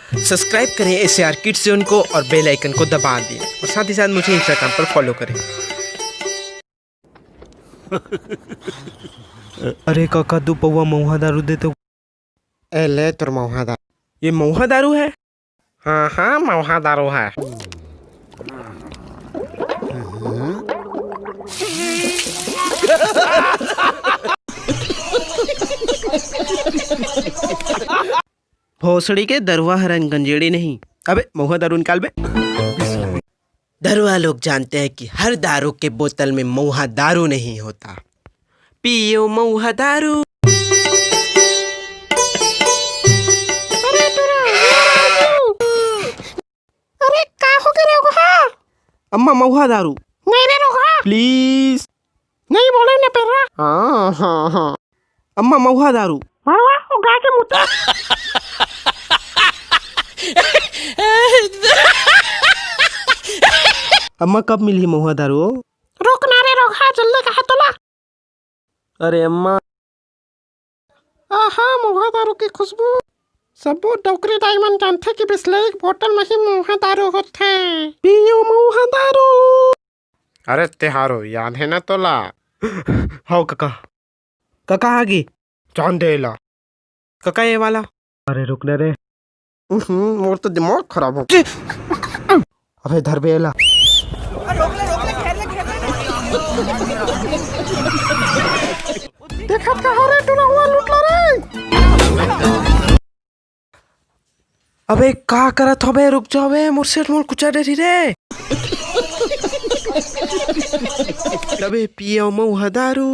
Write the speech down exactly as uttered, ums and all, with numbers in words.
Subscribe करें S R kids जोन को और बेल आइकन को दबा दें और साथ ही साथ मुझे इंस्टाग्राम पर फॉलो करें। अरे काका, दू पौवा महुआ दारू दे तो। ए ले तोर महुआ दारू। ये महुआ दारू है? हाँ हाँ, महुआ दारू है। भोसड़ी के दरुआ हरन गंजेड़ी नहीं। अबे महुआ दारू निकाल बे। दरुआ लोग जानते हैं कि हर दारू के बोतल में महुआ दारू नहीं होता। पियो महुआ दारू। अरे तोरा, अरे का हो गे रे ओघा? अम्मा महुआ दारू। नहीं रे रोघा। प्लीज। नहीं बोले ना पेर्रा। हाँ हाँ हाँ। अम्मा महुआ दारू। मड़वा, वो गाय के मुत्ता। अम्मा कब मिलही महुआ दारू? रुक ना रे रोघा, जल्दी कहा तोला। अरे अम्मा। आहा, महुआ दारू के खुशबू। सबो डोकरी दाई मन जानथे कि बिसलेरी के बोतल में ही महुआ दारू होथे। पियो महुआ दारू। अरे तेहारो, याद है ना तोला? हव कका। कका आगे। जान दे ला। कका ये वाला। अरे रुक ना रे। उहुं, मोर तो दिमाग खराब हो। अबे धर बे एला। देखत का हो रे, टूरा हुआ लूट ला रे। अबे का करत हो बे, रुक जाओ बे, मोर सेठ मोर कुचा डरी रे। अबे पियो महुआ दारू।